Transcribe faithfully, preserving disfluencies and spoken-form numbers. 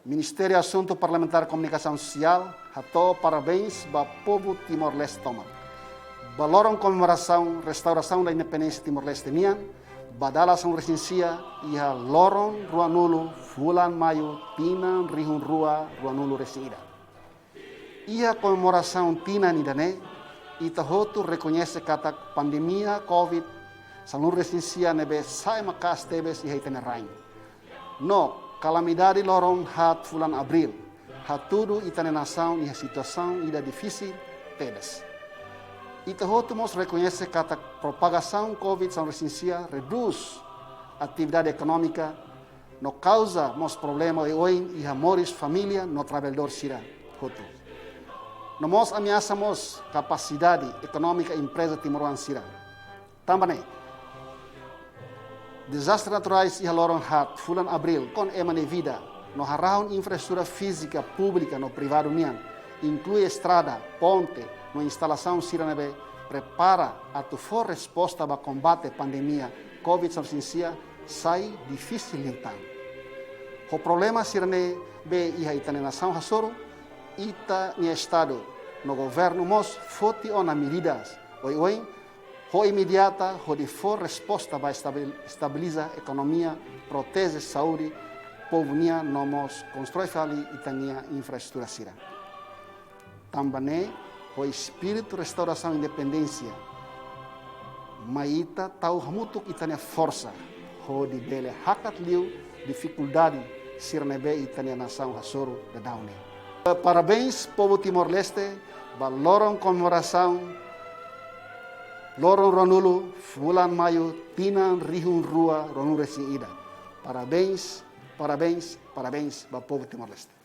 Ministériu Asuntu Parlamentár Komunikasaun Sosiál hato'o parabéns ba povu Timor-Leste tomak ba loron komemorasaun restaurasaun da independénsia Timor-Leste nian, ba dala sanulu-resin-sia, iha loron ruanulu fulan Maiu, tinan rihun rua ruanulu-resin-ida. Iha komemorasaun tinan ida-ne'e, ita hotu rekoñese katak pandemia covid sanulu-resin-sia ne'ebé sa'e maka'as tebes iha ita-nia rain, no kalamidade loron haat fulan Abríl hatudu ita-nia nasaun iha situasaun ida difisil tebes. Ita hotu mós rekoñese katak propagasaun covid sanulu-resin-sia redús atividade ekonómika, no kauza mós problema oioin iha moris família no traballadór sira hotu. No mós ameasa mós kapasidade ekonómika empreza timoroan sira. Tanba ne'e, dezastre naturais iha loron haat fulan Abríl kona ema nia vida no harahun infraestrutura fízika públika no privadu nian, inklui estrada, ponte, no instalasaun sira ne'ebé prepara atu fó resposta ba kombate pandemia covid sanulu-resin-sia, sai difisil liután. Ho problema sira ne'ebé iha ita-nia nasaun hasoru, ita-nia Estadu no governu mós foti ona medidas oioin ho imediata hodi fó resposta ba estabil-, estabiliza ekonomia, proteje saúde povu nian no mós konstroi fali ita-nia infraestrutura sira. Tanba ne'e, ho espíritu restaurasaun independénsia, mai ita tau hamutuk ita-nia forsa hodi bele hakat liu difikuldade sira ne'ebé ita-nia nasaun hasoru daudaun ne'e. Parabéns povu Timor-Leste ba loron komemorasaun loron ruanulu fulan Maiu tinan rihun rua ruanulu-resin-ida. Parabéns, parabéns, parabéns ba povu Timor-Leste.